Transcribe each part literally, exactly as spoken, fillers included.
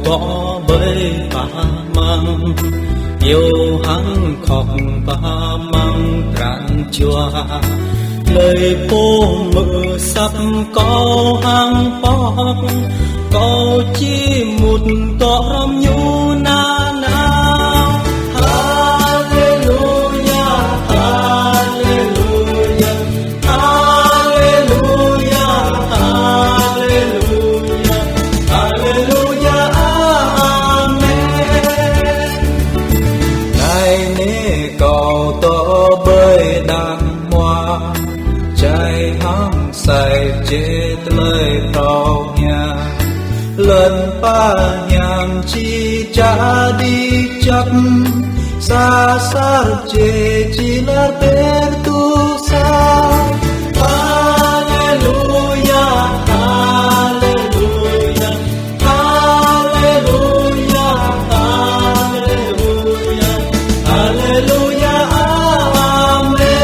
Kâo ƀơi pơmăng, iâu hăng khŏk pơmăng pran jua. Hlơi pô hmư̆ asăp kâo hăng pŏk, kâo či mŭt dŏ hrŏm ñu nanao. Haleluya, haleluya. Haleluya, haleluya, haleluya, amen. Anai nê kâo dŏ ƀơi đang hmua, jai hăng sai jĕ tơlơi phrâo hiam. Lŏn pơhiam či čă đĭ čăt, sa asar jĕ či lăr pơtŭ sa. Haleluya, haleluya, haleluya, haleluya, haleluya, amen.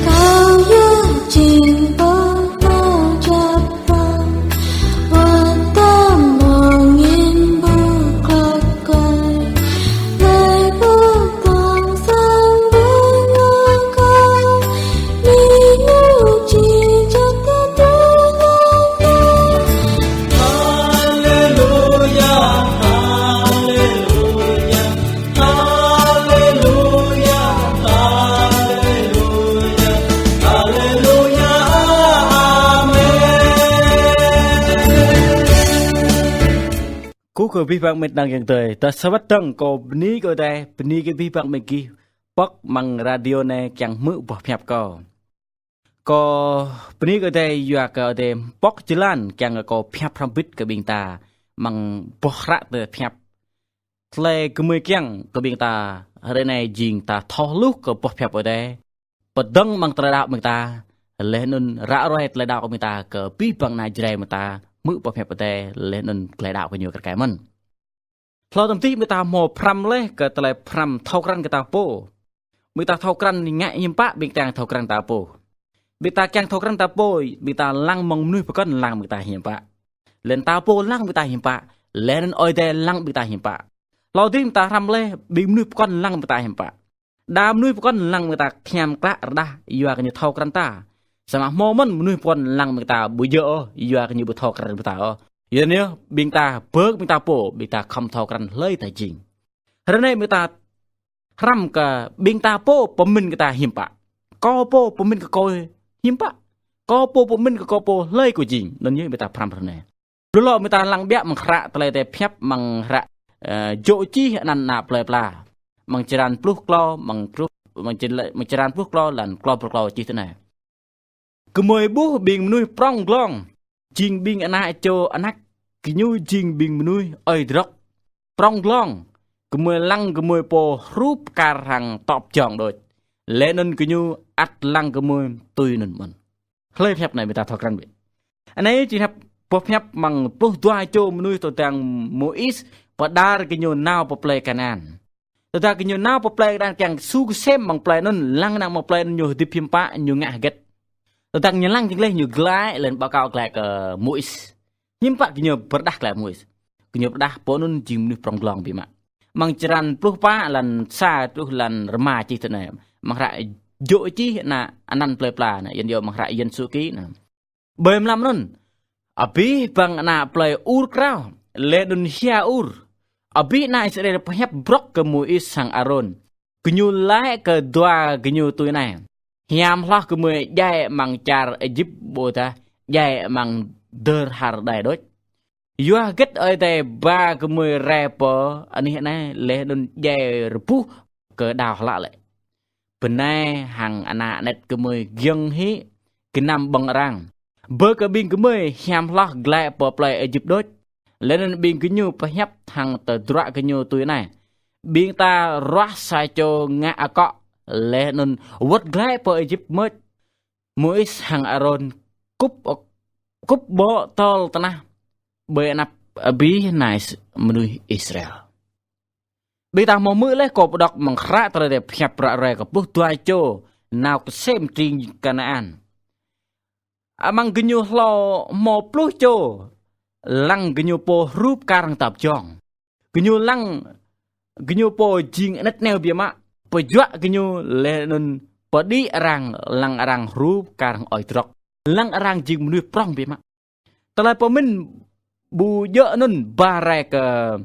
Haleluya, haleluya, haleluya, haleluya, haleluya, amen. Kơ abih bang met nang yang tơi, ta sawăt dơ̆ng kâo bơni kơ tơi, bơni kơ abih bang met gih pŏk amăng radio anai kiăng hmư̆ boh pơhiăp kâo. Kâo bơni kơ tơi yua kơ tơi pŏk jơlan kiăng kơ kâo pơhiăp hrŏm bĭt kơ ƀing ta amăng boh hră tơi pơhiăp. Tơlơi gơmơi kiăng kơ ƀing ta hrơi anai jing ta thâo hluh kơ boh pơhiăp tơi. Pơdơ̆ng amăng tơlơi đaŏ ƀing ta, laih anŭn ră ruai tơlơi đaŏ ƀing ta kơ abih bang ană Jrai ƀing ta, hmư̆ boh pơhiăp tơi, laih anŭn tơlơi đaŏ kơ ñu kar kaĭ mơ̆n. Hlâo tơm tih ƀing ta hmâo pơhrăm laih kơ tơlơi pơhrăm thâo krăn kơ ta pô. Ƀing ta thâo krăn ngă hiư̆m pă ƀing ta thâo krăn ta pô. Ƀing ta kiăng thâo krăn ta pô, ƀing ta lăng mơ̆ng mơnuih pơkŏn lăng ƀing ta hiư̆m pă. Laih anŭn ta pô lăng ƀing ta hiư̆m pă, laih anŭn Ơi Adai lăng ƀing ta hiư̆m pă. Hlâo tơm tih ƀing ta hrăm laih, ƀing mơnuih pơkŏn lăng ƀing ta hiư̆m pă. Đa mơnuih pơkŏn lăng ƀing ta hiam klă rơđah yua kơ ñu thâo krăn ta. Samơ̆ hmâo mơ̆n mơnuih pơkŏn lăng ƀing ta ƀu djơ̆ ôh, yua kơ ñu ƀu thâo krăn ƀing ta ôh. Yua anŭn yơh, ƀing ta bơ ƀing ta pô, ƀing ta khŏm thâo krăn hlơi ta jing. Hrơi anai ƀing ta hrăm kơ ƀing ta pô pơmĭn kơ ta hiư̆m pă. Kâo pô pơmĭn kơ kâo hiư̆m pă. Kâo pô pơmĭn kơ kâo pô hlơi kâo jing. Anŭn yơh ƀing ta pơhrăm hrơi anai. Lu lŏ ƀing ta lăng biă amăng hră tơlơi tơi pơhiăp amăng hră, ơ, djơ̆ čih anăn ană plơi pla. Amăng črăn pluh klâo, amăng truh, amăng črăn, amăng črăn pluh klâo, lăn klâo pluh klâo čih tui anai. Gơmơi ƀuh ƀing mơnuih prŏng glông, jing ƀing ană čô anak, gơñu jing ƀing mơnuih ơi drŏk. Prŏng glông, gơmơi lăng gơmơi pô hrup kar hăng tŏp jŏng đôč. Laih anŭn gơñu ăt lăng gơmơi tui anŭn mơ̆n. Hlơi pơhiăp anai ƀing ta thâo krăn ƀĕ. Anai či hiăp boh pơhiăp amăng pluh dua čô mơnuih tơdang Môis pơđar gơñu nao pơ plơi Kanaan. Tơdang gơñu nao pơ plơi Kanaan kiăng su kơsem amăng plơi anŭn, lăng nao amăng plơi anŭn ñu hơdip hiư̆m pă, ñu ngă hơget. Tơdang ñu lăng jing laih ñu glaĭ, laih anŭn ƀa kâo glaĭ kơ Môis. Hiư̆m pă gơñu pơrơđah glaĭ Môis. Gơñu pơrơđah pô anŭn jing mơnuih prŏng glông biă mă. Amăng črăn pluh pă lăn sa truh lăn rơma čih tui anai. Amăng hră djơ̆ čih anăn, anăn plơi pla anai, Yuan yơh amăng hră Yuan sô ki anai. Ƀơi mlam anŭn, abih bang ană plơi Ur krao, laih anŭn hia Ur. Abih ană Israel pơhiăp brŏk kơ Môis hăng Arôn. Gơñu laĭ kơ dua gơñu tui anai: Hiam hloh gơmơi djai amăng čar Êjip ƀôdah djai amăng dơr har đai đôč. Yua hơget Ơi Adai ba gơmơi rai pơ anih anai laih anŭn djai rơbuh kơ đao hlak lĕ? Bơnai hăng ană anet gơmơi giŏng hĭ gơnam ƀơ̆ng arăng. Bơ kơ ƀing gơmơi hiam hloh glaĭ pơ plơi Êjip đôč. Laih anŭn ƀing gơñu pơhiăp hăng tơdruă gơñu tui anai: Ƀing ta ruah sa čô ngă akŏ, laih anŭn wơ̆t glaĭ pơ Êjip mơ̆n. Môis hăng Arôn kŭp, kŭp ƀô̆ tơl tơnah ƀơi anăp abih nai s-, mơnuih Israel. Ƀing ta hmâo hmư̆ laih kâo pơđŏk amăng hră tơlơi pơhiăp ră ruai kơ pluh dua čô nao kơsem tring Kanaan. Amăng gơñu hlâo hmâo pluh čô, lăng gơñu pô hrup kar hăng tap jong. Gơñu lăng, gơñu pô jing anet neo biă mă, pơjuă gơñu laih anŭn pơđĭ arăng, lăng arăng hrup kar hăng ơi trŏk, lăng arăng jing mơnuih prŏng biă mă. Tơlơi pơmĭn ƀu djơ̆ anŭn ba rai kơ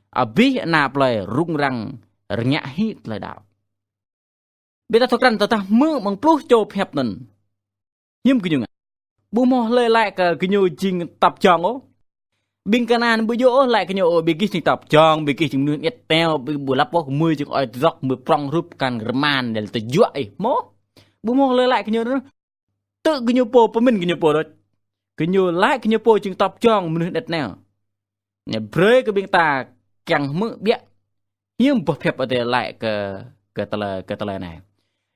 abih ană plơi rŭng răng rơngiă hĭ tơlơi đaŏ. Ƀing ta thâo krăn tơdah hmư̆ mơ̆ng pluh čô pơhiăp anŭn, hiư̆m gơñu ngă? Ƀu hmâo hlơi laĭ kơ gơñu jing tap jong ôh. Ƀing Kanaan ƀu djơ̆ ôh laĭ kơ gơñu ôh, ƀing gih jing tap jong, ƀing gih jing mơnuih anet neo, ƀu, ƀu lăp ôh, gơmơi jing ơi trŏk, gơmơi prŏng hrup kar hăng rơman, đel tơjuă ih. Hmâo? Ƀu hmâo hlơi laĭ kơ gơñu ôh. Tơl gơñu pô pơmĭn gơñu pô đôč. Gơñu laĭ gơñu pô jing tap jong mơnuih anet neo. Anai brơi kơ ƀing ta kiăng hmư̆ biă. Hiư̆m boh pơhiăp Adai laĭ kơ, kơ tơlơi, kơ tơlơi anai.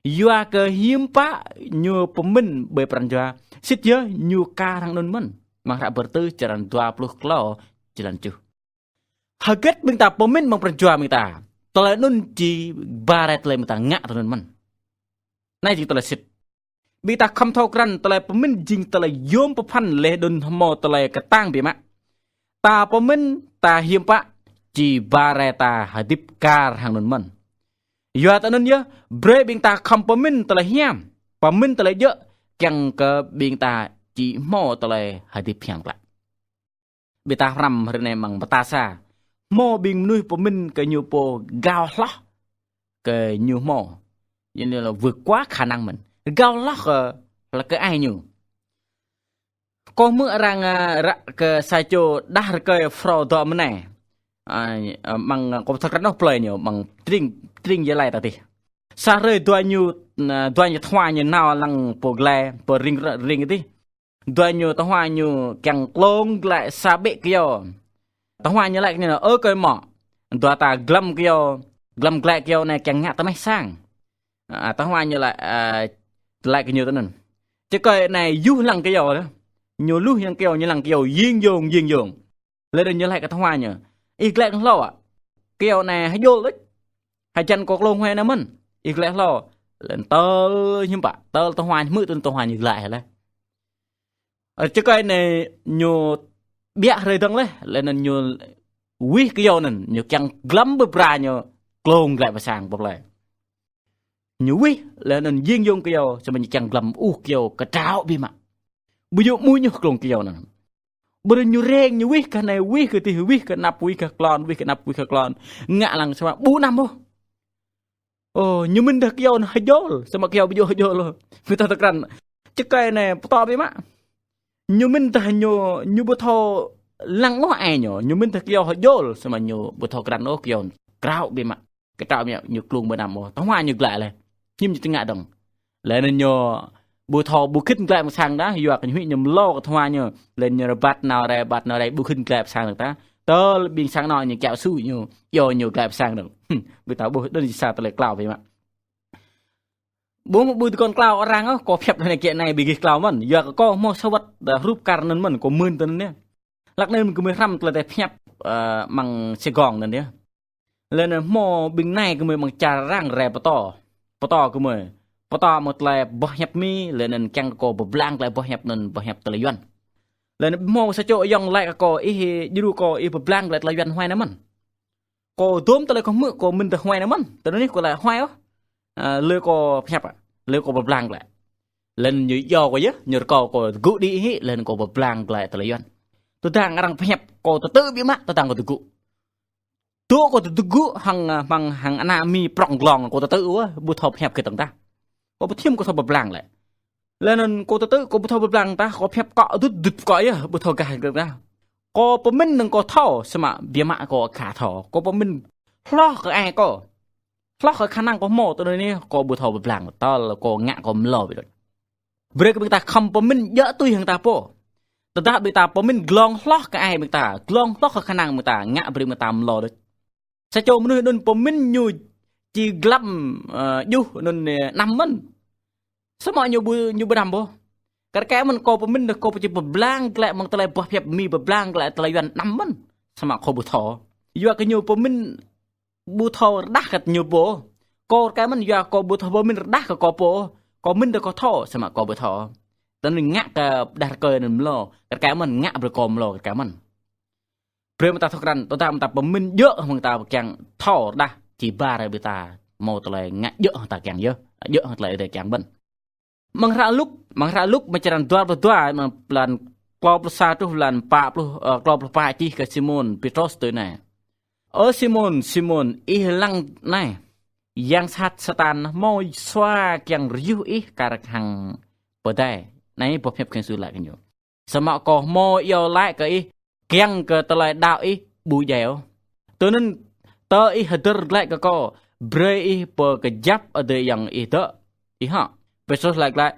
Yua kơ hiư̆m pă ñu pơmĭn ƀơi pran jua, sĭt yơh ñu kar hăng anŭn mơ̆n. Amăng hră Bơrơtuh črăn dua pluh klâo, jơlan tơjuh. Hơget ƀing ta pơmĭn amăng pran jua ƀing ta, tơlơi anŭn či ba rai tơlơi ƀing ta ngă tui anŭn mơ̆n. Anai jing tơlơi sĭt. Ƀing ta khŏm thâo krăn tơlơi pơmĭn jing tơlơi yôm pơphan laih anŭn hmâo tơlơi kơtang biă mă. Ta pơmĭn, ta hiư̆m pă, či ba rai ta hơdip kar hăng anŭn mơ̆n. Yua tui anŭn yơh, brơi ƀing ta khŏm pơmĭn tơlơi hiam, pơmĭn tơlơi djơ̆, kiăng kơ ƀing ta či hmâo tơlơi hơdip hiam klă. Ƀing ta hrăm hrơi anai amăng mơta sa. Hmâo ƀing mơnuih pơmĭn kơ ñu pô rơgao hloh kơ ñu hmâo. Yua anŭn là vượt quá khả năng mơ̆n. Rơgao hloh kơ, là kơ ai ñu. Kâo hmư̆ arăng, a, ră kơ sa čô đah rơkơi phrâo dŏ mơnai. A, a, amăng, a, kâo ƀu thâo krăn ôh plơi ñu, amăng tring, tring Gia Lai ta tih. Sa hrơi dua ñu, a, dua ñu thua ñu nao lăng pô glai, pô ring, ring tih. Dua ñu tơhua ñu kiăng klông glaĭ sa ƀĕ kyâo. Tơhua ñu laĭ kơ ñu, ơ kơi mŏ. Dua ta glăm kyâo, glăm glaĭ kyâo anai kiăng ngă tơmeh sang. A, tơhua ñu laĭ, a, laĭ kơ ñu tui anŭn. Čơkơi anai yuh lăng kyâo đah. Ñu luh lăng kyâo, ñu lăng kyâo, ying yong, ying yong. Laih anŭn ñu laĭ kơ tơhua ñu. Ih glaĭ hlâo ă. Kyâo anai hơjôl đôč. Hơjăn kâo klông huai anai mơ̆n. Ih glaĭ hlâo. Laih anŭn tơl hiư̆m pă. Tơl tơhua ñu hmư̆ tui anŭn tơhua ñu glaĭ laih. Ơ, čơkơi anai ñu biă hrơi dơ̆ng laih. Laih anŭn ñu wih kyâo anŭn. Ñu kiăng glăm bơbra ñu klông glaĭ pơ sang pơ plơi. Ñu wih, laih anŭn ying yong kyâo, samơ̆ ñu kiăng glăm ôh kyâo kơtraŏ biă mă. Ƀu djơ̆ mơ̆ ñu klông kyâo anŭn. Ƀơi ñu reng, ñu wih kơ anai, wih kơ tih, wih kơ anăp, wih kơ klon, wih kơ anăp, wih kơ klon. Ngă lăng samơ̆ ƀu năm ôh. Ơ, ñu mĭn dah kyâo anŭn hơjôl, samơ̆ kyâo ƀu djơ̆ hơjôl ôh. Ƀing ta thâo krăn. Čơkơi anai, pơtô biă mă. Ñu mĭn dah ñu, ñu ƀu thâo lăng ôh ai ñu, ñu mĭn dah kyâo hơjôl, samơ̆ ñu ƀu thâo krăn ôh kyâo kơtraŏ biă mă. Kơtraŏ biă mă ñu klông ƀu năm ôh. Tơhua ñu glaĭ laih. Hiư̆m ñu či ngă dơ̆ng. Laih anŭn ñu ƀu thâo ƀu khĭn glaĭ pơ sang đah, yua kơ ñu huĭ ñu mlâo kơ tơhua ñu. Laih ñu rơbat nao rai, rơbat nao rai, ƀu khĭn glaĭ pơ sang dơ̆ng tah. Tơl ƀing sang anŏ ñu kiaŏ su ñu, iâu ñu glaĭ pơ sang dơ̆ng. Hm, ƀing ta ƀuh, anŭn jing sa tơlơi klâo biă mă. Ƀu, ƀu tơkŏn klâo arăng ôh, kâo pơhiăp anai kiăng anai ƀing gih klâo mơ̆n. Yua kơ kâo hmâo sa wơ̆t, ơ, hrup kar anŭn mơ̆n, kâo mưn tui anŭn yơh. Hlak anai gơmơi hrăm tơlơi pơhiăp, ơ, amăng Sài Gòn anŭn yơh. Laih anŭn hmâo ƀing nai gơmơi amăng čar arăng rai pơtô. Pơtô gơmơi. Pơtô amăng tơlơi boh hiăp Mi, laih anŭn kiăng kơ kâo pơblang glaĭ boh hiăp anŭn, boh hiăp tơlơi Yuan. Laih anŭn hmâo sa čô ayŏng laĭ kơ kâo, ih djru kâo, ih pơblang glaĭ tơlơi Yuan huai anai mơ̆n. Kâo dôm tơlơi kâo hmư̆, kâo mĭn tơ huai anai mơ̆n. Tơl anai kâo laĭ huai ôh. A, lơi kâo pơhiăp ă. Lơi kâo pơblang glaĭ. Laih anŭn ñu iâu kâo yơh, ñu rơkâo kâo tơgŭ đĭ hĭ, laih anŭn kâo pơblang glaĭ tơlơi Yuan. Tơdang arăng pơhiăp kâo tơtư̆ biă mă, tơdang kâo tơgŭ. Dŏ kâo tơgŭ hăng, hăng, hăng ană Mi prŏng glông kâo tơtư̆ ôh, ƀu thâo pơhiăp kơ tơ̆ng tah. Kâo pơthiăm kâo thâo pơblang lĕ. Laih anŭn kâo tơtư̆ kâo ƀu thâo pơblang tah, kâo pơhiăp kŏ dŭt dŭt kŏ yơh, ƀu thâo gah kơ tah. Kâo pơmĭn anŭn kâo thâo, samơ̆ biă mă kâo aka thâo. Kâo pơmĭn hloh kơ ai kâo. Hloh kơ khả năng kâo hmâo tui anai, kâo ƀu thâo pơblang, tơl kâo ngă kâo mlâo biă đôč. Brơi kơ ƀing ta khŏm pơmĭn djơ̆ tui hăng ta pô. Tơdah ƀing ta pơmĭn glông hloh kơ ai ƀing ta, glông hloh kơ khả năng ƀing ta, ngă brơi ƀing ta mlâo đôč. Sa čô mơnuih anŭn pơmĭn ñu či glăm, ơ, djuh anŭn, ơ, năm mơ̆n. Samơ̆ ñu ƀu, ñu ƀu năm ôh. Kar kaĭ mơ̆n kâo pơmĭn dah kâo pơčih pơblang glaĭ mơ̆ng tơlơi boh hiăp Mi pơblang glaĭ tơlơi Yuan anăm mơ̆n. Samơ̆ kâo ƀu thâo. Yua kơ ñu pơmĭn ƀu thâo rơđah kơ ñu pô. Kâo kar kaĭ mơ̆n yua kâo ƀu thâo pơmĭn rơđah kơ kâo pô. Kâo mĭn dah kâo thâo, samơ̆ kâo ƀu thâo. Tơnŭn ngă kơ đah rơkơi anŭn mlâo. Kar kaĭ mơ̆n ngă brơi kâo mlâo kar kaĭ mơ̆n. Brơi mơ̆ng ta thâo krăn, tơdah mơ̆ng ta pơmĭn djơ̆ mơ̆ng ta kiăng thâo rơđah, či ba rai ƀing ta hmâo tơlơi ngă djơ̆ hăng ta kiăng yơh, djơ̆ hăng tơlơi Ơi Adai kiăng mơ̆n. Amăng hră Luk, amăng hră Luk mơ̆ng črăn dua pluh dua, mơ̆ng blan klâo pluh sa truh blan pă pluh, ơ, klâo pluh pă čih kơ Simôn Pêtrôs tui anai: Ơ Simôn, Simôn, ih lăng anai, yang sat Satan hmâo sua kiăng rơyuh ih kar hăng pơdai. Anai boh hiăp Khua Yang Yêsu laĭ kơ ñu. Samơ̆ kâo hmâo iâu laĭ kơ ih, kiăng kơ tơlơi đaŏ ih ƀu djai ôh. Tui anŭn, tơ ih hơdơr glaĭ kơ kâo, brơi ih pơkơjăp adơi ayŏng ih dŏ, ih hŏ. Pêtrôs laĭ glaĭ: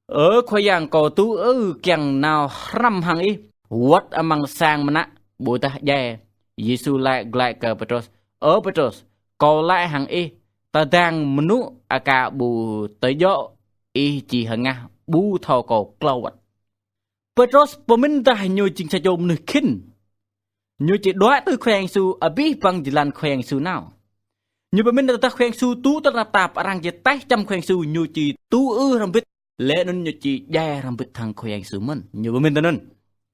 Ơ Khua Yang, kâo tŭ ư kiăng nao hrăm hăng ih, wơ̆t amăng sang mơnă ƀôdah djai. Yêsu laĭ glaĭ kơ Pêtrôs: Ơ Pêtrôs, kâo laĭ hăng ih, tơdang mơnŭ aka ƀu tơdjŏ ih či hơngah ƀu thâo kâo klâo wơ̆t. Pêtrôs pơmĭn dah ñu jing sa čô mơnuih khĭn. Ñu či đuaĭ tui Khua Yang Yêsu abih bang jơlan Khua Yang Yêsu nao. Ñu pơmĭn tơdah Khua Yang Yêsu tŭ tơlơi tơnap tap, arăng či taih čăm Khua Yang Yêsu, ñu či tŭ ư hrŏm hơbĭt, laih anŭn ñu či djai hrŏm hơbĭt hăng Khua Yang Yêsu mơ̆n. Ñu pơmĭn tui anŭn.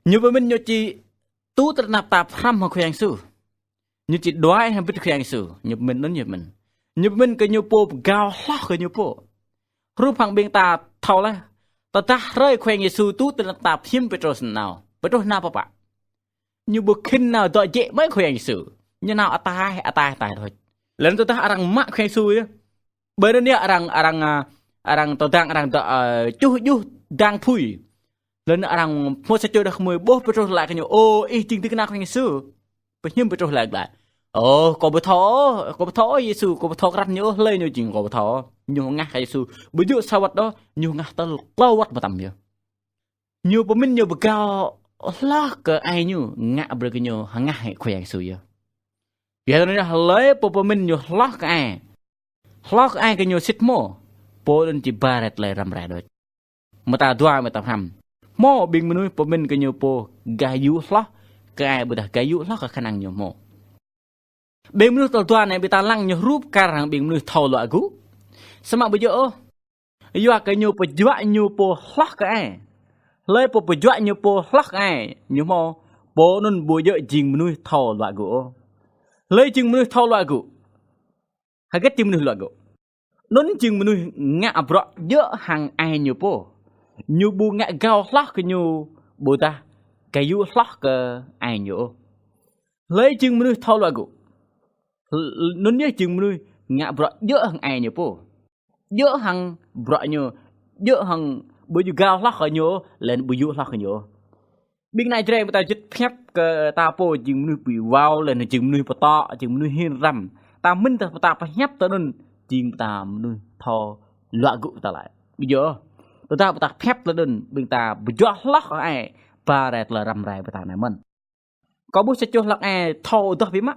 Ñu pơmĭn ñu či tŭ tơlơi tơnap tap hrŏm hăng Khua Yang Yêsu. Ñu či đuaĭ hrŏm hơbĭt Khua Yang Yêsu. Ñu pơmĭn anŭn ñu pơmĭn. Ñu pơmĭn kơ ñu pô pơgao hloh kơ ñu pô. Hrup hăng ƀing ta thâo laih. Tơdah hrơi Khua Yang Yêsu tŭ tơlơi tơnap tap hiư̆m Pêtrôs nao. Pêtrôs nao pơpă? Ñu ƀu khĭn nao dŏ jĕ mơ̆ng Khua Yang Yêsu. Ñu nao ataih, ataih, ataih đôč. Laih anŭn tơdah arăng mă Khua Yang Yêsu yơh. Ƀơi anŭn yơh arăng, arăng, a, arăng tơdang arăng dŏ, a, čuh djuh đang phui. Laih anŭn arăng hmâo sa čô đah kơmơi ƀuh Pêtrôs laĭ kơ ñu: Ơ, ih jing ding kơna Khua Yang Yêsu. Pơhiư̆m Pêtrôs laĭ glaĭ: Ơ, kâo ƀu thâo, kâo ƀu thâo Yêsu, kâo ƀu thâo krăn ñu, hlơi ñu jing kâo ƀu thâo. Ñu hơngah kơ Yêsu ƀu djơ̆ sa wơ̆t ôh, ñu hơngah tơl klâo wơ̆t mơtam yơh. Ñu pơmĭn ñu pơgao hloh kơ ai ñu, ngă brơi kơ ñu hơngah hĭ Khua Yang Yêsu yơh. Yua anŭn yơh hlơi pô pơmĭn ñu hloh kơ ai, hloh kơ ai kơ ñu sĭt hmâo, pô anŭn či ba rai tơlơi răm rai đôč. Mơta dua mơta pơhrăm. Hmâo ƀing mơnuih pơmĭn kơ ñu pô gah yŭ hloh kơ ai ƀôdah gah yŭ hloh kơ khơnang ñu hmâo. Ƀing mơnuih tal dua anai ƀing ta lăng ñu hrup kar hăng ƀing mơnuih thâo luă gŭ. Samơ̆ ƀu djơ̆ ôh. Yua kơ ñu pơjuă ñu pô hloh kơ ai. Hlơi pô pơjuă ñu pô hloh kơ ai, ñu hmâo, pô anŭn ƀu djơ̆ jing mơnuih thâo luă gŭ ôh. Hlơi jing mơnuih thâo luă gŭ? Hơget jing mơnuih luă gŭ? Anŭn jing mơnuih ngă bruă djơ̆ hăng ai ñu pô. Ñu ƀu ngă gao hloh kơ ñu ƀôdah gah yŭ hloh kơ ai ñu ôh. Hlơi jing mơnuih thâo luă gŭ? Hl-, anŭn yơh jing mơnuih ngă bruă djơ̆ hăng ai ñu pô. Djơ̆ hăng bruă ñu, djơ̆ hăng ƀu djơ̆ gao hloh kơ ñu, laih anŭn ƀu yŭ hloh kơ ñu. Ƀing ană Jrai ƀing ta juăt pơhiăp kơ ta pô jing mơnuih ƀu wao, laih anŭn jing mơnuih pơtô, jing mơnuih hin răm. Ta mĭn tơdah ta pơhiăp tui anŭn, jing ta mơnuih thâo luă gŭ ta laĭ. Ƀu djơ̆. Tơdah ta pơhiăp tui anŭn, ƀing ta pơjuă hloh kơ ai, ba rai tơlơi răm rai ƀing ta anai mơ̆n. Kâo ƀuh sa čô hlăk ai thâo adoh biă mă.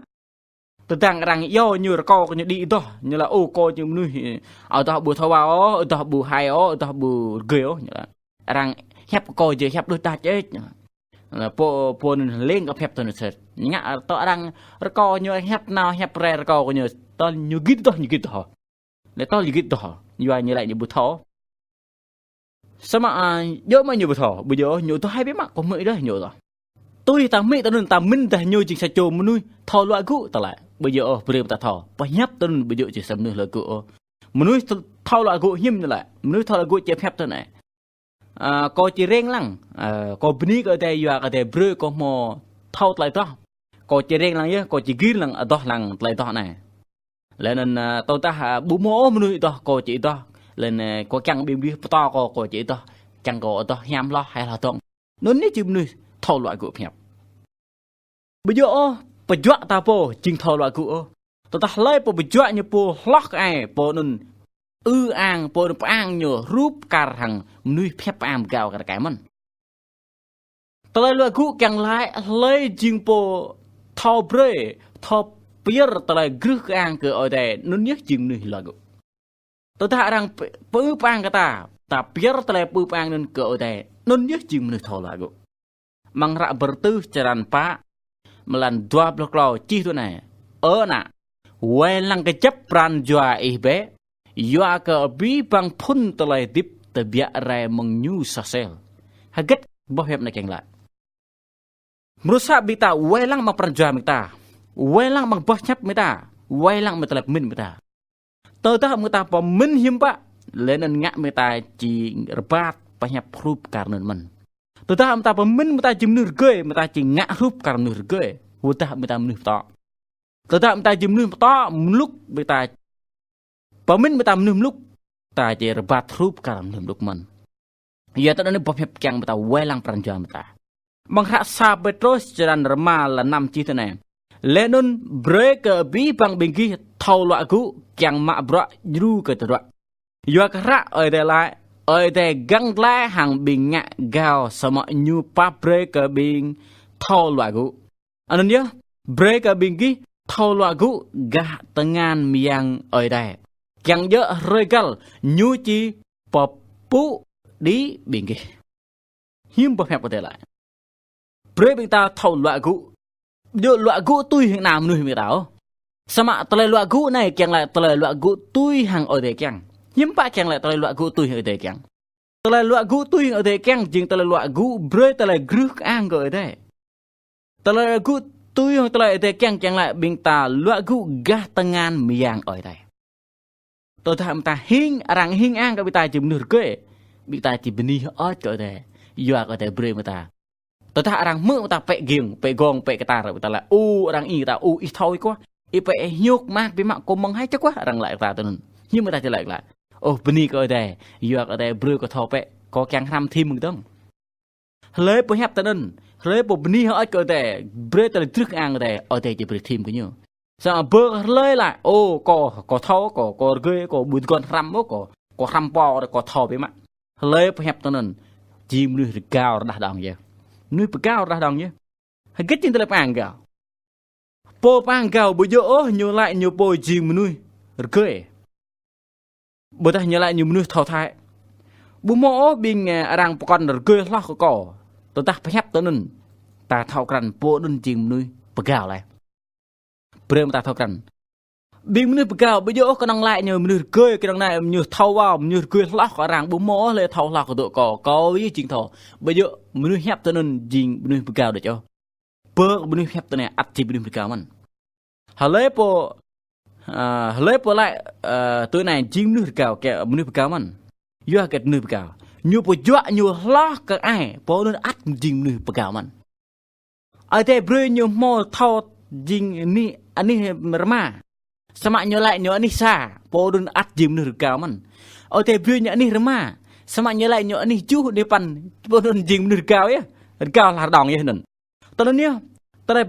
Tơdang arăng iâu ñu rơkâo kơ ñu đĭ adoh, ñu laĭ: Ơ, kâo jing mơnuih adoh ƀu thâo wao ôh, adoh ƀu hai ôh, adoh ƀu rơgơi ôh, ñu laĭ. Arăng hiăp kơ kâo jing hiăp đôč đač ĕč. Ñu laĭ pô, pô anŭn lêng kơ pơhiăp tui anŭn sĭt. Ngă tơ arăng rơkâo ñu hiăp nao hiăp rai rơkâo kơ ñu, tơl ñu git adoh, ñu git adoh. Laih tơl ñu git adoh, yua ñu laĭ ñu ƀu thâo. Samơ̆, a, djơ̆ mơ̆ ñu ƀu thâo, ƀu djơ̆, ñu adoh hai biă mă, kâo hmư̆ đôč ñu adoh. Tui ta hmư̆ tui anŭn ta mĭn dah ñu jing sa čô mơnuih thâo luă gŭ ta laĭ. Ƀu djơ̆ ôh, brơi ta thâo. Pơhiăp tui anŭn ƀu djơ̆ jing sa mơnuih luă gŭ ôh. Mơnuih th-, thâo luă gŭ hiư̆m ñu laĭ. Mơnuih thâo luă gŭ či pơhiăp tui anai. A, kâo či rêng lăng, a, kâo bơni kơ Ơi Adai yua kơ Ơi Adai brơi kâo hmâo thâo tơlơi adoh. Kâo či rêng lăng yơh, kâo či gir lăng adoh lăng tơlơi adoh anai. Laih anŭn, a, tơdah, a, ƀu hmâo ôh mơnuih adoh kâo či adoh. Laih anŭn, a, kâo kiăng ƀing mơnuih pơtô kâo, kâo či adoh. Kiăng kâo adoh hiam hloh, hai hloh dơ̆ng. Anŭn yơh jing mơnuih thâo luă gŭ pơhiăp. Ƀu djơ̆ ôh, pơjuă ta pô jing thâo luă gŭ ôh. Tơdah hlơi pô pơjuă ñu pô hloh kơ ai, pô anŭn ư ang, pô anŭn pơang ñu hrup kar hăng mơnuih pơhiăp pơang pơgao kar kaĭ mơ̆n. Tơlơi luă gŭ kiăng laĭ hlơi jing pô thâo brơi, thâo pơyơr tơlơi grưh kơang kơ Ơi Adai, anŭn yơh jing mơnuih luă gŭ. Tơdah arăng pơ-, pơư pơang kơ ta, ta pơyơr tơlơi pơpŭ pơang anŭn kơ Ơi Adai. Anŭn yơh jing mơnuih thâo luă gŭ. Amăng hră Bơrơtuh črăn pă, mơlan dua pluh klâo čih tui anai: Ơ ană, wai lăng kơjăp pran jua ih bĕ, yua kơ abih bang phŭn tơlơi hơdip tơbiă rai mơ̆ng ñu soh sel. Hơget boh hiăp anai kiăng laĭ? Mrô sa ƀing ta wai lăng amăng pran jua ƀing ta, wai lăng amăng boh hiăp ƀing ta, wai lăng amăng tơlơi pơmĭn ƀing ta. Tơdah ƀing ta pơmĭn hiư̆m pă, laih anŭn ngă ƀing ta či rơbat pơhiăp hrup kar anŭn mơ̆n. Tơdah ƀing ta pơmĭn ƀing ta jing mơnuih rơgơi, ƀing ta či ngă hrup kar mơnuih rơgơi. Tơdah ƀing ta mơnuih pơtô. Tơdah ƀing ta jing mơnuih pơtô, mlŭk ƀing ta pơmĭn ƀing ta mơnuih mlŭk, ta či rơbat hrup kar mơnuih mlŭk mơ̆n. Yua tơ anŭn boh hiăp kiăng ƀing ta wai lăng pran jua ƀing ta. Amăng hră sa Pêtrôs črăn rơma lăn năm čih tui anai: Laih anŭn brơi kơ abih bang ƀing gih thâo luă gŭ, kiăng mă bruă djru kơ tơdruă. Yua kơ hră Ơi Adai laĭ: Ơi Adai găng glai hăng ƀing ngă gao, samơ̆ ñu pap brơi kơ ƀing thâo luă gŭ. Anŭn yơh, brơi kơ ƀing gih thâo luă gŭ gah tơngan mơyang Ơi Adai, kiăng djơ̆ hrơi găl ñu či pơpŭ đĭ ƀing gih. Hiư̆m boh hiăp Ơi Adai laĭ? Brơi ƀing ta thâo luă gŭ. Djơ̆ luă gŭ tui hăng ană mơnuih ƀing ta ôh. Samơ̆ tơlơi luă gŭ anai kiăng laĭ tơlơi luă gŭ tui hăng Ơi Adai kiăng. Hiư̆m pă kiăng laĭ tơlơi luă gŭ tui hăng Ơi Adai kiăng? Tơlơi luă gŭ tui hăng Ơi Adai kiăng jing tơlơi luă gŭ brơi tơlơi grưh kơang kơ Ơi Adai. Tơlơi luă gŭ tui hăng tơlơi Ơi Adai kiăng, kiăng laĭ ƀing ta luă gŭ gah tơngan mơyang Ơi Adai. Tơdah ƀing ta hing, arăng hing ang kơ ƀing ta jing mơnuih rơgơi, ƀing ta či bơni hơơč kơ Ơi Adai, yua kơ Ơi Adai brơi ƀing ta. Tơdah arăng hmư̆ ƀing ta pĕ giŏng, pĕ gong, pĕ kơtar, ƀing ta laĭ: Ô, arăng ih ta, ô, ih thâo ih kwah, ih pĕ hiôk mă biă mă kơ mơ̆ng hai čơkuah, arăng laĭ kơ ta tui anŭn. Hiư̆m ƀing ta či laĭ glaĭ? Ôh, bơni kơ Ơi Adai, yua kơ Ơi Adai brơi kơ thâo pĕ, kơ kiăng hrăm thim mơ̆ng dơ̆ng. Hlơi pô hiăp tui anŭn, hlơi pô bơni hơơč kơ Ơi Adai, brơi tơlơi grưh kơang Ơi Adai, Ơi Adai či brơi thim kơ ñu. Samơ̆ bơ hlơi laĭ: Ô, kâo, kâo thâo, kâo, kâo rơgơi, kâo ƀu tơguan hrăm ôh, kâo, kâo hrăm pô, kâo thâo biă mă. Hlơi pơhiăp tui anŭn, jing mơnuih rơgao rơđah đong yơh. Mơnuih pơgao rơđah đong yơh. Hơget jing tơlơi pơang gao? Pô pơang gao ƀu djơ̆ ôh ñu laĭ ñu pô jing mơnuih rơgơi, ƀôdah ñu laĭ ñu mơnuih thâo thai. Ƀu hmâo ôh ƀing, ơ, arăng pơkŏn rơgơi hloh kơ kâo. Tơdah pơhiăp tui anŭn, ta thâo krăn pô anŭn jing mơnuih pơgao laih. Brơi mơ̆ ta thâo krăn. Ƀing mơnuih pơgao, ƀu djơ̆ ôh kơnơ̆ng laĭ ñu mơnuih rơgơi, kơnơ̆ng laĭ mơnuih thâo wao, mơnuih rơgơi hloh kơ arăng, ƀu hmâo ôh hlơi thâo hloh kơ dŏ kâo, kâo yơh jing thâo. Ƀu djơ̆, mơnuih hiăp tui anŭn jing mơnuih pơgao đôč ôh. Bơ mơnuih hiăp tui anai ăt jing mơnuih pơgao mơ̆n. Hlơi pô, ơ, hlơi pô laĭ, ơ, tui anai jing mơnuih rơgao, kơ mơnuih pơgao mơ̆n. Yua hơget mơnuih pơgao? Ñu pơjuă ñu hloh kơ ai, pô anŭn ăt jing mơnuih pơgao mơ̆n. Ơi Adai brơi ñu hmâo thâo jing anih, anih rơma. Samơ̆ ñu laĭ ñu anih sa, pô anŭn ăt jing mơnuih rơgao mơ̆n. Ơi Adai brơi ñu anih rơma, samơ̆ ñu laĭ ñu anih tơjuh, anih păn, pô anŭn jing mơnuih rơgao yơh. Rơgao hloh đong yơh anŭn. Tui anŭn yơh, tơlơi,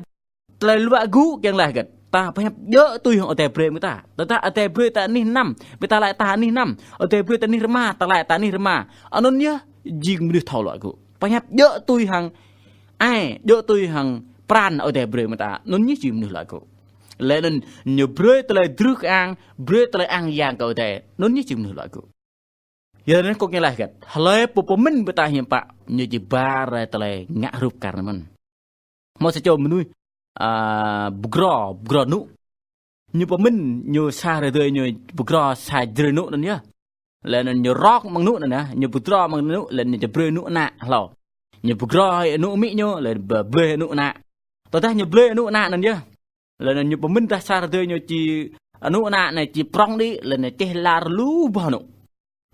tơlơi luă gŭ kiăng laĭ hơget? Ta pơhiăp djơ̆ tui hăng Ơi Adai brơi mơ̆ ta. Tơdah Ơi Adai brơi ta anih năm, ƀing ta laĭ ta anih năm. Ơi Adai brơi ta anih rơma, ta laĭ ta anih rơma. Anŭn yơh jing mơnuih thâo luă gŭ. Pơhiăp djơ̆ tui hăng ai, djơ̆ tui hăng pran Ơi Adai brơi mơ̆ ta. Anŭn yơh jing mơnuih luă gŭ. Laih anŭn ñu brơi tơlơi grưh kơang, brơi tơlơi ang yang kơ Ơi Adai. Anŭn yơh jing mơnuih luă gŭ. Yua anŭn kâo kiăng laĭ hơget? Hlơi pô pơmĭn ƀing ta hiư̆m pă, ñu či ba rai tơlơi ngă hrup kar anŭn mơ̆n. Hmâo sa čô mơnuih, a, pơgrô, pơgrô anŭ. Ñu pơmĭn, ñu sa hrơi tơdơi ñu pơgrô sa jrơi anŭ anŭn yơh. Laih anŭn ñu rŏk mơ̆ng anŭ anŭn yơh, ñu pơgrô mơ̆ng anŭ, laih anŭn ñu či brơi anŭ ană hlâo. Ñu pơgrô anŭ amĭ ñu, laih anŭn blơi anŭ ană. Tơdah ñu blơi anŭ ană anŭn yơh. Laih anŭn ñu pơmĭn tơdah sa hrơi tơdơi ñu či anŭ ană anai či prŏng đĭ, laih anŭn čeh lar lu boh anŭ.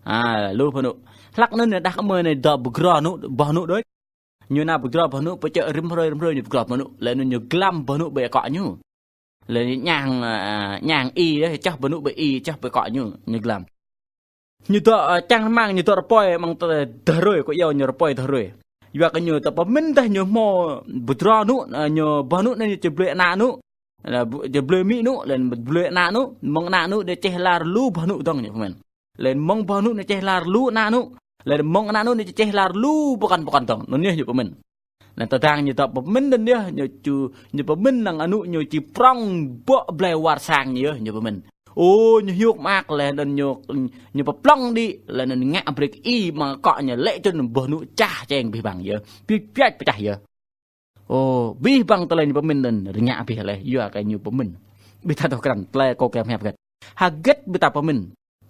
A, lu boh anŭ. Hlak anŭn ñu đah kơmơi anai dŏ pơgrô anŭ, boh anŭ đôč. Ñu nao pơgrô boh anŭ, pơčơ̆ rĭm hrơi, rĭm hrơi ñu pơgrô boh anŭ. Laih anŭn ñu glăm boh anŭ ƀơi akŏ ñu. Laih anŭn ñu ñang, a, ñang i, čah boh anŭ ƀơi i, čah ƀơi akŏ ñu, ñu glăm. Ñu dŏ, ơ, čang rơmang, ñu dŏ rơpơi amăng tơ-, dơ̆ hrơi, kơ iâu ñu rơpơi dơ̆ hrơi. Yua kơ ñu dŏ pơmĭn tơdah ñu hmâo pơgrô anŭ, ơ, ñu boh anŭ anai ñu či blơi ană anŭ. Ơ, bu-, či blơi amĭ anŭ, laih anŭn blơi ană anŭ, mơ̆ng ană anŭ đe čeh lar lu boh anŭ dơ̆ng ñu pơmĭn. Laih anŭn mơ̆ng boh anŭ đe čeh lar lu ană anŭ. Laih anŭn mơ̆ng ană anŭ đe čeh lar lu pơkŏn pơkŏn dơ̆ng. Anŭn yơh ñu pơmĭn. Laih anŭn tơdang ñu dŏ pơmĭn anŭn yơh, ñu ču, ñu pơmĭn năng anŭ ñu či prŏng bŏ blai war sang ñu yơh, ñu pơmĭn. Ô, ñu hiuk mơak laih anŭn ñu, ñu pơplŏng đĭ, laih anŭn ngă brơi kơ ih mă akŏ ñu lĕ čun boh nŭ čah čeng abih bang yơh. Pit piač pơčah yơh. Ô, abih bang tơlơi ñu pơmĭn anŭn rơngiă abih laih, yua kơ ñu pơmĭn. Ƀing ta thâo krăn, tơlơi kâo kiăng pơhiăp hơget. Hơget ƀing ta pơmĭn,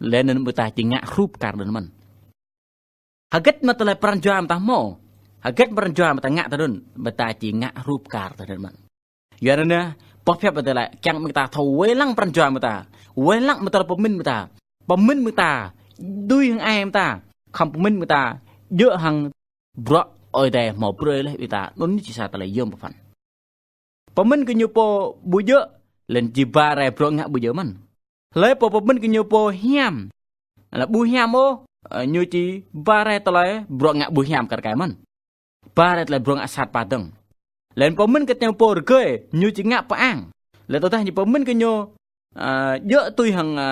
laih anŭn ƀing ta či ngă hrup kar anŭn mơ̆n. Hơget mơ̆ tơlơi pran jua ƀing ta hmâo. Hơget pran jua ƀing ta ngă tui anŭn, ƀing ta či ngă hrup kar tui anŭn mơ̆n. Yua anŭn yơh, pơhiăp ƀing ta laĭ, kiăng ƀing ta thâo wai lăng pran jua ƀing ta. Wai lăng mơ̆ tơlơi pơmĭn ƀing ta. Pơmĭn ƀing ta, tui hăng ai ƀing ta. Khŏm pơmĭn ƀing ta, djơ̆ hăng bruă Ơi Adai hmâo brơi laih ƀing ta. Anŭn či sa tơlơi yôm pơphan. Pơmĭn kơ ñu pô ƀu djơ̆, laih anŭn či ba rai bruă ngă ƀu djơ̆ mơ̆n. Hlơi pô pơmĭn kơ ñu pô hiam, laih ƀu hiam ôh, ơ, ñu či ba rai tơlơi bruă ngă ƀu hiam kar kaĭ mơ̆n. Ba rai tơlơi bruă ngă sat pă dơ̆ng. Laih anŭn pơmĭn kơ ñu pô rơgơi, ñu či ngă pơang. Laih tơdah ñu pơmĭn kơ ñu, ơ, djơ̆ tui hăng, ơ,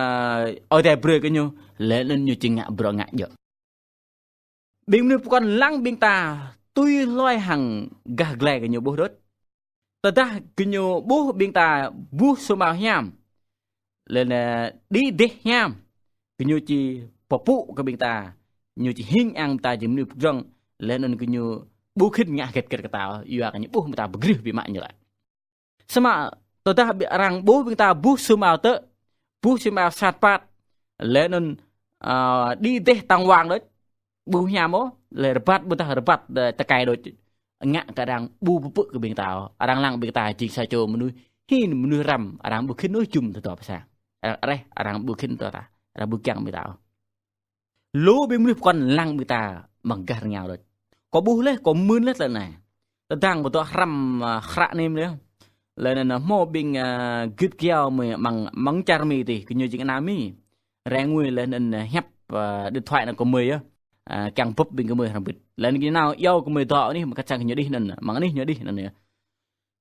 Ơi Adai brơi kơ ñu, laih anŭn ñu či ngă bruă ngă djơ̆. Ƀing mơnuih pơkŏn lăng ƀing ta tui hloi hăng gah glai kơ ñu ƀuh đôč. Tơdah kơ ñu ƀuh ƀing ta buh sum ao hiam, laih anŭn đĭ dêh hiam, kơ ñu či pơpŭ kơ ƀing ta, ñu či hing ang ta jing mơnuih pơdrŏng, laih anŭn kơ ñu ƀu khĭn ngă hơget hơget kơ ta, yua kơ ñu ƀuh ƀing ta pơgrih biă mă ñu laĭ. Samơ̆ tơdah ƀing arăng ƀuh ƀing ta buh sum ao tơ̆, buh sum ao sat pă, laih anŭn, ơ, đĭ dêh tang wang đôč, ƀu hiam ôh, laih rơbat ƀôdah rơbat, ơ, tơkai đôč. Ngă kơ arăng ƀu pơpŭ kơ ƀing ta ôh. Arăng lăng ƀing ta jing sa čô mơnuih hin, mơnuih răm, arăng ƀu khĭn ôh jum tơdŏ pơsa. Arăng rĕh, arăng ƀu khĭn tơdŏ ta, arăng ƀu kiăng ƀing ta ôh. Lu ƀing mơnuih pơkŏn lăng ƀing ta amăng gah rơngiao đôč. Kâo ƀuh laih, kâo mưn laih tơlơi anai. Tơdang kâo dŏ hrăm, ơ, hră anai laih. Laih anŭn hmâo ƀing, ơ, git kiao mơ̆ amăng, amăng čar Mi tih, kơ ñu jing ană Mi. Rai ngui laih anŭn, ơ, hiăp, ơ, điện thoại anŭn kơ gơmơi yơh. Ơ, kiăng bưp ƀing gơmơi hrăm bit. Laih anŭn kơ ñu nao iâu gơmơi dŏ anih, mơ̆ng kăt sang kơ ñu đih anŭn, amăng anih ñu đih anŭn yơh.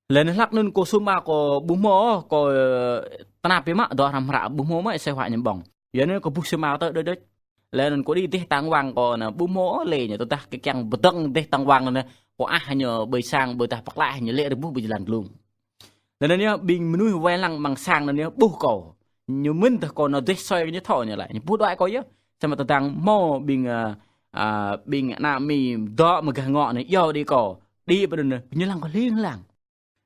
Laih anŭn hlak anŭn kâo sum ao kâo ƀu hmâo, kâo, ơ, tơnap biă mă dŏ hrăm hră ƀu hmâo mơ̆ sĕ huă ñăm ƀơ̆ng. Yua anŭn kâo buh sum ao tơ̆ đôč đôč. Laih anŭn kâo đĭ dêh tang wang kâo anŭn ƀu hmâo lĕ ñu tơdah kơ kiăng pơdơ̆ng dêh tang wang anŭn kâo ah ñu ƀơi sang ƀôdah pơklaih ñu lĕ rơbuh ƀơi jơlan glông. Laih anŭn yơh ƀing mơnuih wai lăng amăng sang anŭn yơh ƀuh kâo. Ñu mĭn tơdah kâo nao dêh soi kơ ñu thâo ñu laĭ. Ñu ƀuh đuaĭ kâo yơh. Samơ̆ tơdang hmâo ƀing, ơ, ơ, ƀing ană Mi dŏ mơ̆ng gah ngŏ anŭn iâu đĭ kâo. Đĭ pơ anŭn ñu lăng kâo hling hlang.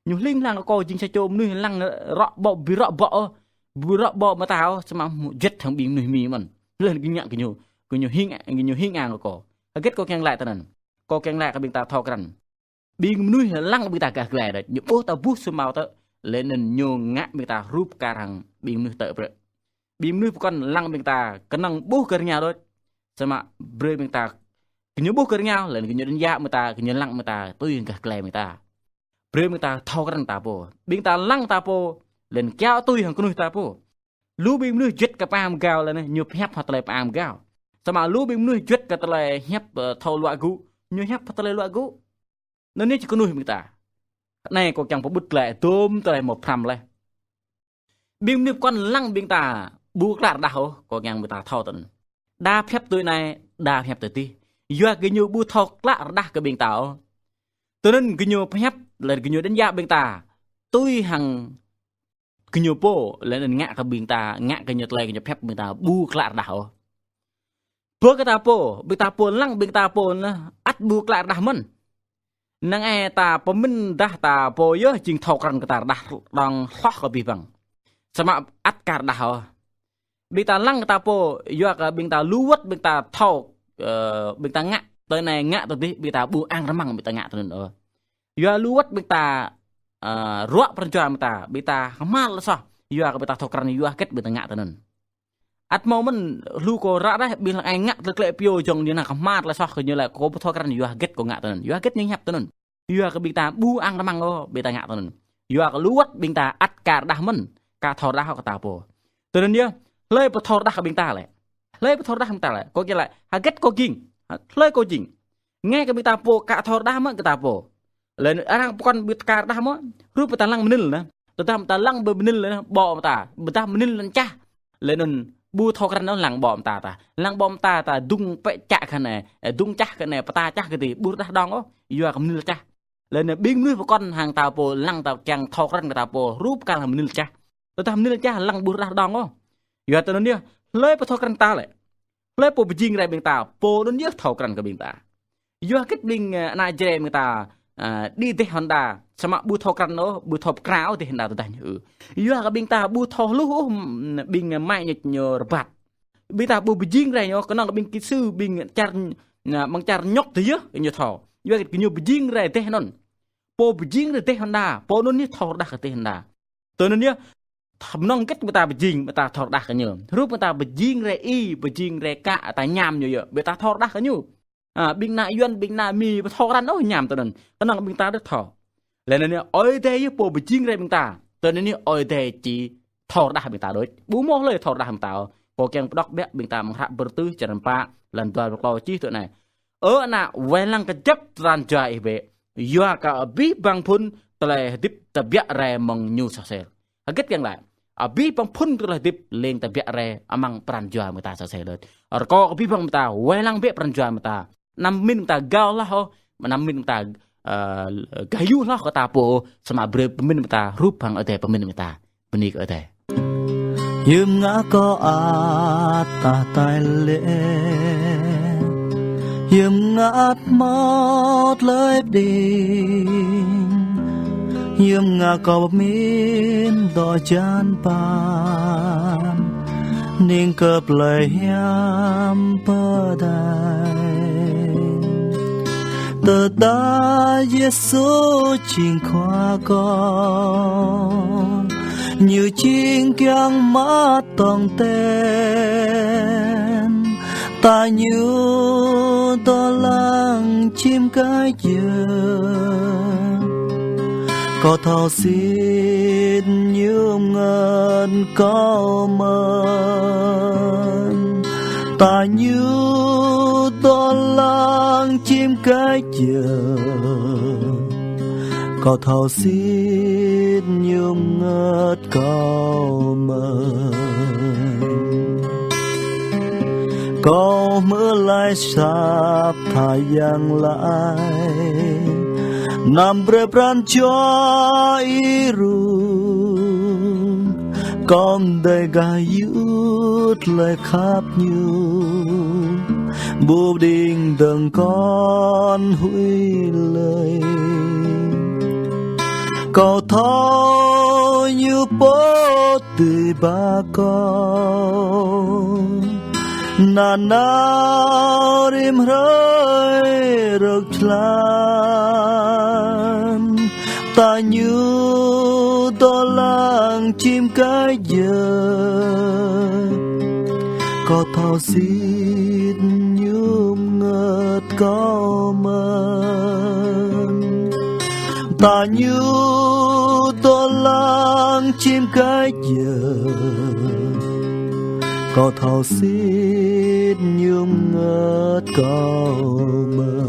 Ñu hling hlang kơ kâo jing sa čô mơnuih lăng rŏ ƀô̆, ƀu rŏ ƀô̆ ôh, ƀu rŏ ƀô̆ mơta ôh, samơ̆ juăt hăng ƀing mơnuih Mi mơ̆n. Laih anŭn kơ ñu, kơ ñu hing, kơ ñu hing ang kơ kâo. Hơget kâo kiăng laĭ tui anŭn. Kâo kiăng laĭ kơ ƀing ta thâo krăn. Ƀing mơnuih lăng ƀing ta gah glai đôč. Ñu ƀuh ta buh sum ao tơ̆. Laih anŭn ñu ngă ƀing ta hrup kar hăng ƀing mơnuih tơ̆ brơi. Ƀing mơnuih pơkŏn lăng ƀing ta kơnơ̆ng ƀuh kơ rơngiao đôč. Samơ̆ brơi ƀing ta kơ ñu ƀuh kơ rơngiao, laih anŭn kơ ñu đánh giá ƀing ta, kơ ñu lăng ƀing ta, tui gah glai ƀing ta. Brơi ƀing ta thâo krăn ta pô. Ƀing ta lăng ta pô, laih anŭn kiaŏ tui hăng kơnuih ta pô. Lu ƀing mơnuih juăt kơ pơang pơgao laih anŭn, ñu pơhiăp hăng tơlơi pơang pơgao. Samơ̆ lu ƀing mơnuih juăt kơ tơlơi hiăp, ơ, thâo luă gŭ, ñu hiăp hăng tơlơi luă gŭ. Anŭn anai či kơnuih ƀing ta. Anai kâo kiăng pơƀut glaĭ dôm tơlơi hmâo pơhrăm laih. Ƀing mơnuih pơkŏn lăng ƀing ta ƀu klă rơđah ôh, kâo kiăng ƀing ta thâo tui anŭn. Đa pơhiăp tui anai, đa pơhiăp tui adih. Yua kơ ñu ƀu thâo klă rơđah kơ ƀing ta ôh. Tui anŭn kơ ñu pơhiăp, laih anŭn kơ ñu đánh giá ƀing ta. Tui hăng kơ ñu pô, laih anŭn ngă kơ ƀing ta, ngă kơ ñu tơlơi kơ ñu pơhiăp ƀing ta ƀu klă rơđah ôh. Bơ kơ ta pô, ƀing ta pô lăng ƀing ta pô anŭn ăt ƀu klă rơđah mơ̆n. Năng ai ta pơmĭn dah ta pô yơh jing thâo krăn kơ ta rơđah đơ̆ng hloh kơ abih bang. Samơ̆ ăt kar rơđah ôh. Ƀing ta lăng kơ ta pô, yua kơ ƀing ta lu wơ̆t ƀing ta thâo, ơ, ƀing ta ngă tui anai ngă tui adih, ƀing ta ƀu ang rơmang ƀing ta ngă tui anŭn ôh. Yua lu wơ̆t ƀing ta, ơ, ruă pran jua ƀing ta, ƀing ta hmar tơlơi soh, yua kơ ƀing ta thâo krăn yua hơget ƀing ta ngă tui anŭn. Ăt hmâo mơ̆n lu kâo ră reh ƀing lăng ai ngă tơlơi klĕ pioh jŏng ñu nao hmar tơlơi soh kơ ñu laĭ kâo ƀu thâo krăn yua hơget kâo ngă tui anŭn. Yua hơget ñu hiăp tui anŭn. Yua kơ ƀing ta ƀu ang rơmang ôh, ƀing ta ngă tui anŭn. Yua kơ lu wơ̆t ƀing ta ăt kar rơđah mơ̆n, kar thâo rơđah kơ ta pô. Tui anŭn yơh, hlơi pơthâo rơđah kơ ƀing ta lĕ. Hlơi pơthâo rơđah ƀing ta lĕ. Kâo kiăng laĭ, hơget kâo jing. Hlơi kâo jing. Ngai kơ ƀing ta pô, kar thâo rơđah mơ̆n kơ ta pô. Laih anŭn arăng pơkŏn ƀing kar rơđah mơ̆n, hrup ƀing ta lăng mơnil anŭn. Tơdah ƀing ta lăng ƀơi mơnil anŭn, ƀô̆ ƀing ta. Ƀôdah mơnil anŭn čah. Laih anŭn ƀu thâo krăn anŭn lăng ƀô̆ ƀing ta tah. Lăng ƀô̆ ƀing ta tah dŭng pĕ čă kơ anai, ơ, dŭng čah kơ anai, pơta čah kơ adih, ƀu rơđah đơ̆ng ôh, yua kơ mơnil čah. Laih anŭn ƀing mơnuih pơkŏn hăng ta pô, lăng ta kiăng thâo krăn kơ ta pô, hrup kar hăng mơnil čah. Tơdah mơnil čah lăng ƀu rơđah đơ̆ng ôh. Yua tơ anŭn yơh, hlơi pô thâo krăn ta lĕ? Hlơi pô pơjing rai ƀing ta, pô anŭn yơh thâo krăn kơ ƀing ta. Yua hơget ƀing, ơ, ană Jrai ƀing ta, ơ, đĭ dêh Honda, samơ̆ ƀu thâo krăn ôh, ƀu thâo pơkra ôh dêh Honda tơdah ñu ư. Yua kơ ƀing ta ƀu thâo hluh ôh, ưm, ƀing mai ñu, ñu rơbat. Ƀing ta ƀu pơjing rai ñu, kơnơ̆ng ƀing kỹ sư, ƀing čar, ơ, ƀing čar ñŏk tơ yơh ñu thâo. Yua hơget kơ ñu pơjing rai dêh anŭn. Pô pơjing rai dêh Honda, pô anŭn yơh thâo rơđah kơ dêh Honda. Tơ anŭn yơh, tha mơnơ̆ng hơget ƀing ta pơjing, ƀing ta thâo rơđah kơ ñu. Hrup ƀing ta pơjing rai i, pơjing rai kă, ta ñam ñu yơh, ƀing ta thâo rơđah kơ ñu. A, ƀing ană Yuan, ƀing ană Mi, ƀu thâo krăn ôh ñam tơ anŭn. Kơnơ̆ng ƀing ta đôč thâo. Laih anŭn yơh, Ơi Adai yơh pô pơjing rai ƀing ta. Tơ anŭn yơh, Ơi Adai či thâo rơđah ƀing ta đôč. Ƀu hmâo hlơi thâo rơđah ƀing ta ôh. Kâo kiăng pơđŏk biă ƀing ta amăng hră Bơrơtuh črăn pă, lăn dua pluh klâo čih tui anai. Ơ ană, wai lăng kơjăp pran jua ih bĕ. Yua kơ abih bang phŭn tơlơi hơdip tơbiă rai mơ̆ng ñu soh sel. Hơget kiăng laĭ? Abih bang phŭn tơlơi hơdip lêng tơbiă rai amăng pran jua mơ̆ng ta soh sel đôč. Rơkâo abih bang mơta, wai lăng bĕ pran jua mơta. Anăm pơmĭn mơta gao hloh ôh, anăm pơmĭn mơta, ơ, gah yŭ hloh kơ ta pô, samơ̆ brơi pơmĭn mơta hrup hăng Ơi Adai pơmĭn mơta. Bơni kơ Ơi Adai. Hiư̆m ngă kâo ăt tah tai lĕ, hiư̆m ngă ăt hmâo tơlơi pơđing, hiư̆m ngă kâo pơmĭn dŏ hơjăn păn, hning kơ plơi hiam pơdai. Tơdah Yêsu jing Khua kâo, Ñu jing kiăng mă tong ten, ta Ñu dŏ lăng čim kơjăp. Kâo thâo sĭt Ñu ngơ̆t kâo mơ̆n, ta Ñu dŏ lăng čim kơjăp. Kâo thâo sĭt Ñu ngơ̆t kâo mơ̆n. Kâo hmư̆ laĭ asăp tha yang laĭ: Anăm brơi pran jua ih rŭng. Kâo pơdơi gah yŭ tơlơi khăp Ñu, ƀu pơđing dơ̆ng kŏn huĭ lơi. Kâo thâo Ñu pô dưi ba kâo nanao rĭm hrơi rơ̆k jơlan, ta Ñu dŏ lăng čim kơjăp. Kâo thâo sĭt Ñu ngơ̆t kâo mơ̆n, ta Ñu dŏ lăng čim kơjăp. Kâo thâo sĭt Ñu ngơ̆t kâo mơ̆n.